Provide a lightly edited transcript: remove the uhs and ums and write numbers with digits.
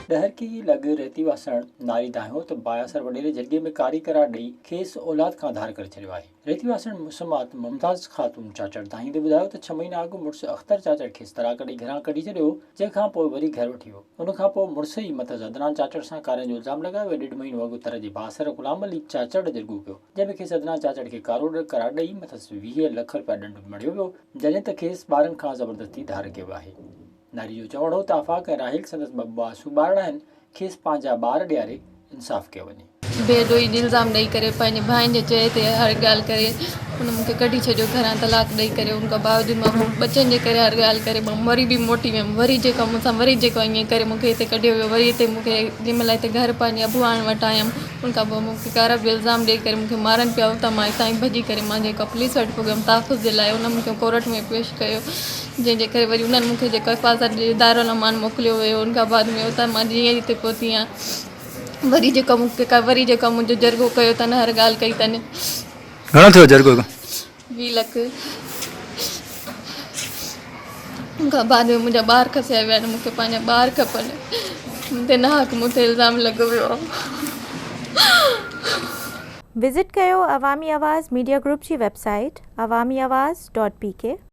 ڏهرڪي لڳ ريتي واسڻ ناري دانهيو ته بااثر وڏيري جرڳي ۾ ڪاري قرار ڏئي کيس اولاد کان ڌار ڪري ڇڏيو آهي. ريتي واسڻ مسمات ممتاز خاتون چاچڙ دانهيندي ٻڌايو ته ڇهه مهينا اڳ مڙس اختر چاچڙ کيس طلاق ڏئي گهران ڪڍي ڇڏيو هو، جنهن کان پوء وري گهر وٺي ويو. ان کان پوء مڙس ئي مٿس عدنان چاچڙ سان ڪارين جو الزام لڳايو ۽ ڏيڍ مهينو اڳ تر جي بااثر غلام علي چاچڙ جرڳو ڪيو، جنهن ۾ کيس عدنان چاچڙ کي ڪارو قرار ڏئي مٿس 20 لک رپيا ڏنڊ مڙهيو ويو، جڏهن ته کيس ٻارن کان زبردستي ڌار ڪيو ويو آهي. ناري جو چوڻ هو ته آفاق ۽ راحيل سندس ٻه معصوم ٻارڙا آهن، کيس پنهنجا ٻار ڏياري انصاف ڪيو وڃي. بي ڏوهي جي الزام ڏئي ڪري پنهنجي ڀائن جي چئي تي هر ڳالهه ڪري ان مون کي ڪڍي ڇڏيو گهران طلاق ڏئي ڪري ان کان باوجود مان ٻچن جي ڪري هر ڳالهه ڪري مان وري به موٽي ويم وري جيڪا مون سان وري جيڪو ائين ڪري مون کي هتي ڪڍيو ويو وري هتي مون کي جنهن مهل هتي گهر پنهنجي ابواڻ وٽ آيم ان کان پوء مون کي ڪارا به الزام ڏئي ڪري مون کي مارن پيا اتان مان اتان ئي ڀڄي ڪري مان جيڪا پوليس وٽ پڳم تحفظ جي لاء ان مون کي ڪورٽ ۾ پيش ڪيو جنهن جي ڪري وري انهن مون کي جيڪو حفاظت جي دارالامان موڪليو ويو ان کان بعد ۾ اتان مان جيئن هتي پهتي آهيان وري جيڪو مون کي وري جيڪو منهنجو جرڳو ڪيو اٿن هر ڳالهه ڪئي اٿن. گهڻو ٿيو جرڳو؟ 20 لک. ان کان بعد ۾ منهنجا ٻار کسيا ويا آهن مون کي پنهنجا ٻار کپن مون تي ناحق مون تي الزام لڳو ويو آهي. وزٽ ڪيو عوامي آواز ميڊيا گروپ جي web site Awami Awaz dot P K.